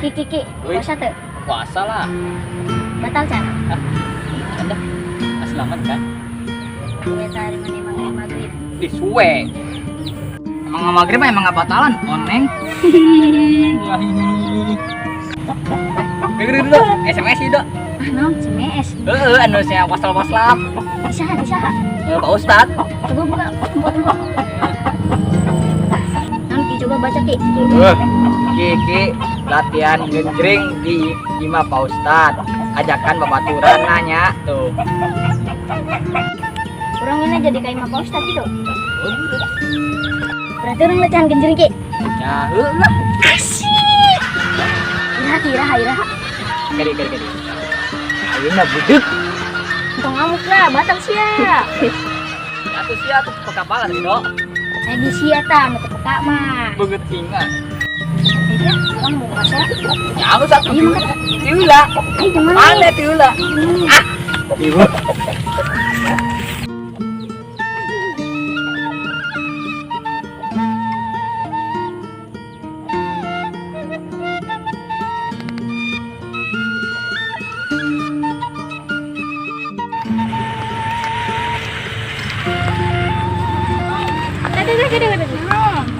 Ki ki ki, puasa tuh? Puasa lah. Batal can? Hah? Ada. Selamat kan? Iya tadi mana maghrib maghrib. Ih, suwe. Emang maghrib mah emang nggak batalan, oneng. Dengerin dulu, SMS itu. Ah, non, SMS. Heeh, anu saya wasal-waslap. Bisa, bisa. Pak Ustad. Coba buka, buka, buka. Nanti coba baca Ki. Kiki latihan genjring di Ima Pak Ustad. Ajakan babaturan nanya tuh. Kurang ini jadi kayak Pak Ustad gitu. Berarti orang latihan genjring Ki. Ya, heuh lah. Asik. Iraha Ki, iraha, iraha. Kali kali kali. Ayeuna budek. Tong ngamuk lah, batal sia. Atuh sia tuh pekabalan do. Lagi sia ta, nu teu peka mah. Beungeut ingat. Iya, orang mau puasa. Ya aku satu. Ayo makan. Tiula. Ayo gimana? Mana tiula? Ah. Ibu.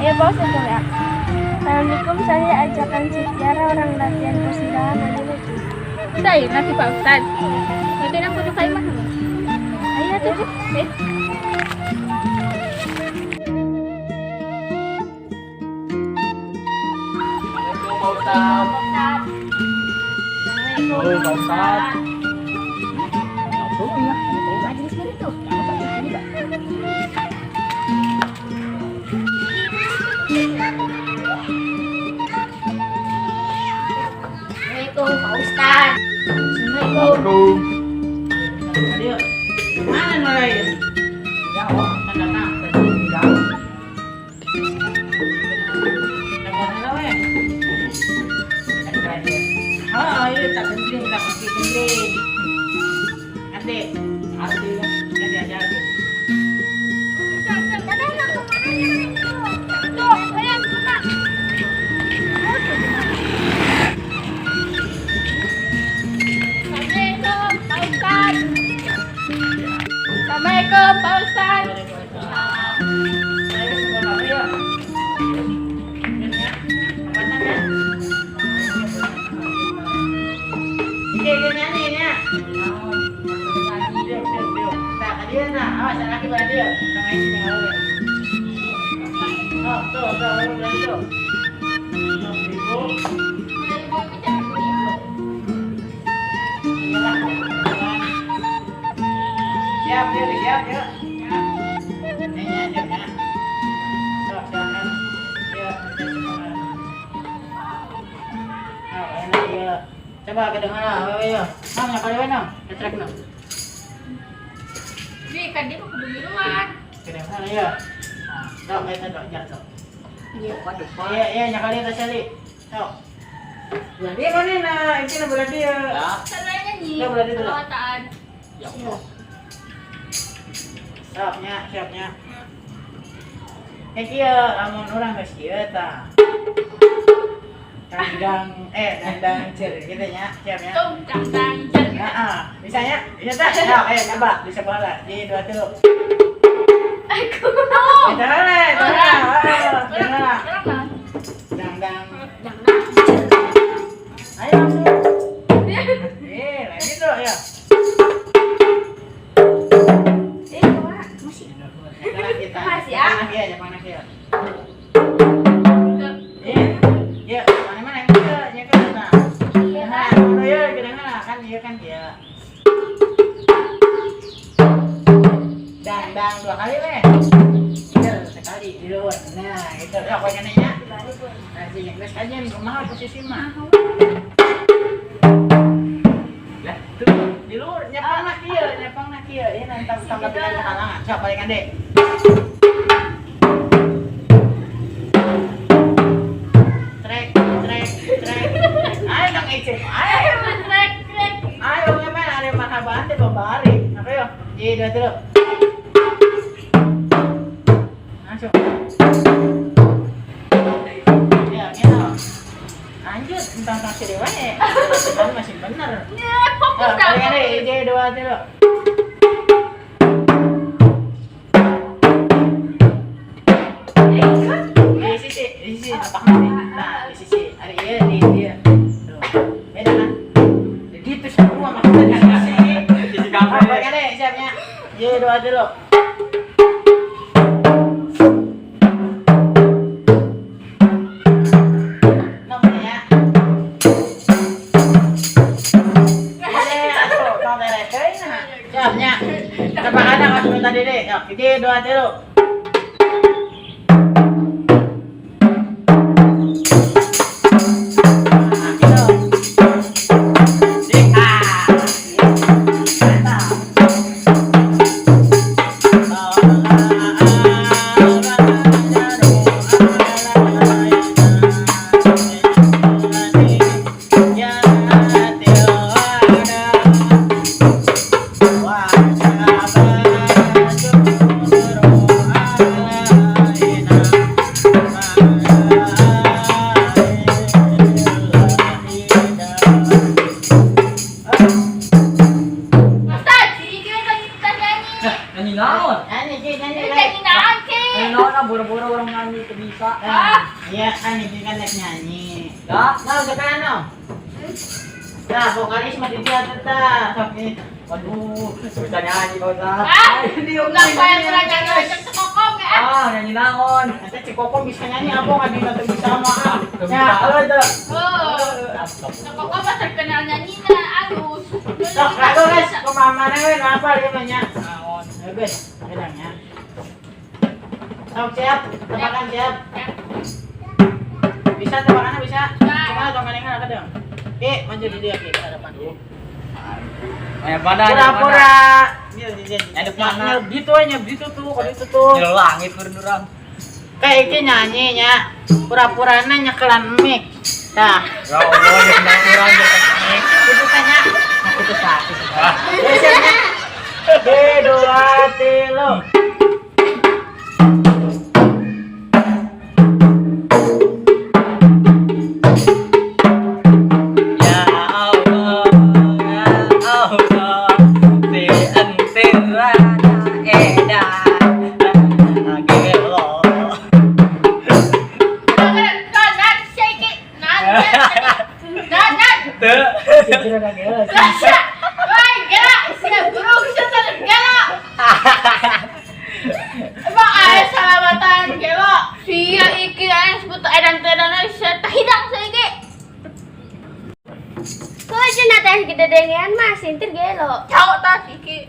Ayo bos ya. Assalamualaikum, saya ajakan sejarah orang latihan persidangan nanti lagi. Saya nanti Pak Ustad. Nanti aku tuh kayak mah. Ayo tuh. Assalamualaikum Pak Ustad. Assalamualaikum Pak Ustad. Majelis mana tuh? Assalamualaikum Pak Ustad. Assalamualaikum. Mana nolain? Ya, oh. Kan datang. Oh, iya tak genjring, tak kaki genjring. Ade, Ade, ade aja. Assalamualaikum Pak Ustad. Assalamualaikum Pak Ustad. Siap, siap, siap. Ini aja ya. Sok, silakan. Ya, enak ya. Coba kedengaran, ayo. Nang, nyapa dewe nang? Ketrek nang. Di kan dia kudu miluan. Kedengaran ya. Nah, sok eta dok jar sok. Iya. Iya, iya nyapa dewe teh cali. Sok. Belah dia mana nah, itu na belah dia. Ya. Sana nyanyi. Ya, belah dia dulu. Kelawataan. Ya Allah. Siapnya, siapnya. Eh kieu lamun urang geus kieu tah. Kandang dandang cer gitu nya, siapnya. Tung kandang cer. Heeh, bisa nya? Bisa tah? Sok, ayo coba bisa baheula. Di dua tilu. Aku. Eta heula, eta heula. Heeh, Dandang. Dandang. Ayo langsung. Eh, lain itu ya. Masih. Masih ah. Iya, panas ya. Iya, iya, mana-mana yang kieu nya kan nah. Nah, kudu ieu kedengeran kan ieu kan kieu. Dang dua kali weh. Iya, sekali di luar. Nah, itu ya pokoknya nya. Nah, sing geus kajian kumaha posisi mah. Lah, tuh. Di luar nyepangna kieu, nyepangna kieu. Ieu nantang tanggapan halangan. Sok balik ade. Trek, trek, trek. Ayo dong ece. Ayo. Trek, trek. Ayo ngapain ada marhaban teh babari. Apa yo? Ji dua tilu. Langsung. Ya, gitu. Lanjut. Tentang si dewa ya. Kan masih bener. Ya, fokus dah. Kali ini 2 3. Di sisi, tapak nih. Nah, di sisi. Ada iya, di dia. Tuh. Beda kan? Jadi itu semua maksudnya di sisi. Sisi kafe. Kali siapnya. 2 3. Siapnya. Tepakan aku tadi deh. 1 2 3. Nyanyi naon? Nyanyi naon, Ki? Nyanyi naon, boro-boro orang nyanyi itu bisa. Iya, kan ini kan nyanyi. Dah, nah, udah kan no. Nah, vokalis mah dia tetap. Waduh, bisa nyanyi kau dah. Ah, enggak saya pernah nyanyi macam Cikokom ya. Ah, nyanyi naon? Nanti Cikokom bisa nyanyi apa nggak bisa tuh bisa mah. Ya, halo itu. Oh. Cikokom mah terkenal nyanyinya halus. Sok, lagu guys, kemana we apa dia nanya? Naon? Ayo guys, bedanya. Sok siap, tebakan siap. Bisa tebakannya bisa. Cuma tong kalengan ada dong. Ki, maju di dia Ki ke hadapan. Pura-pura. Ada gitu aja, gitu tuh, kalau itu tuh. Nyelor langit berendurang. Kayak iki nyanyinya, pura-purana nyekelan mic. Dah. Ya Allah, nyekelan urang nyekelan mic. Itu tanya. Aku tuh sakit. B 2 3. Gedean mah sintir gelo. Cowok tas iki.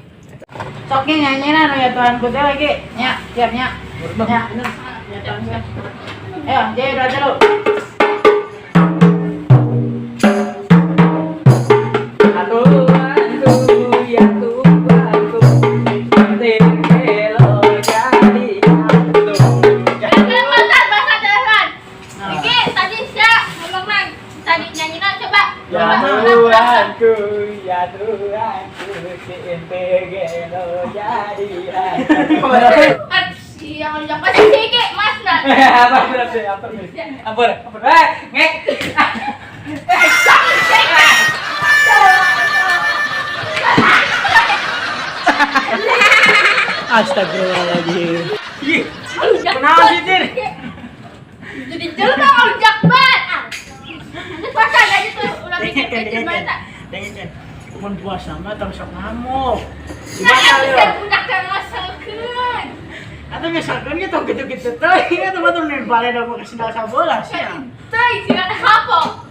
Soknya nyanyi na ya Tuhan ku teh lagi. Nya, siap nya. Nya, ya Tuhan ku. Ayo, jadi 2 3. Tuhanku, ya Tuhanku, sintir gelo jadi hantu. Bahasa jalan. Iki tadi siap ngomong nang tadi nyanyi nang coba. Ya Tuhanku, ya Tuhanku, sintir gelo jadi hantu. Siang udah pasti iki Mas nah. Apa apa apa apa ngek. Astagfirullahaladzim. Kenapa sih, Tir? Jadi jelek lonjak banget. Nanti puasa aja tuh udah mikir-mikir banget. Dengerin. Mun puasa mah tong sok ngamuk. Nah, bisa budak ngaselkeun. Atau misalkan gitu gitu-gitu teh, itu mah tuh balik dong ke sendal sabola sih. Teh, sindal kapok.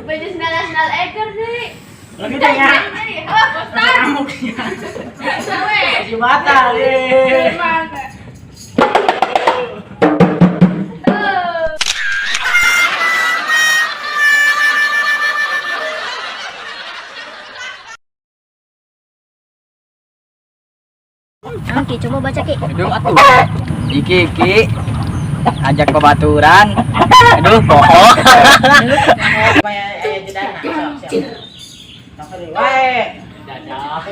Baju sendal-sendal eger deh. Lagi teh ya. Ngamuknya. Si batal deh. Ki, coba baca Ki. Aduh, atuh. Iki iki ajak pebaturan. Aduh, bohong. Wae. Dadah.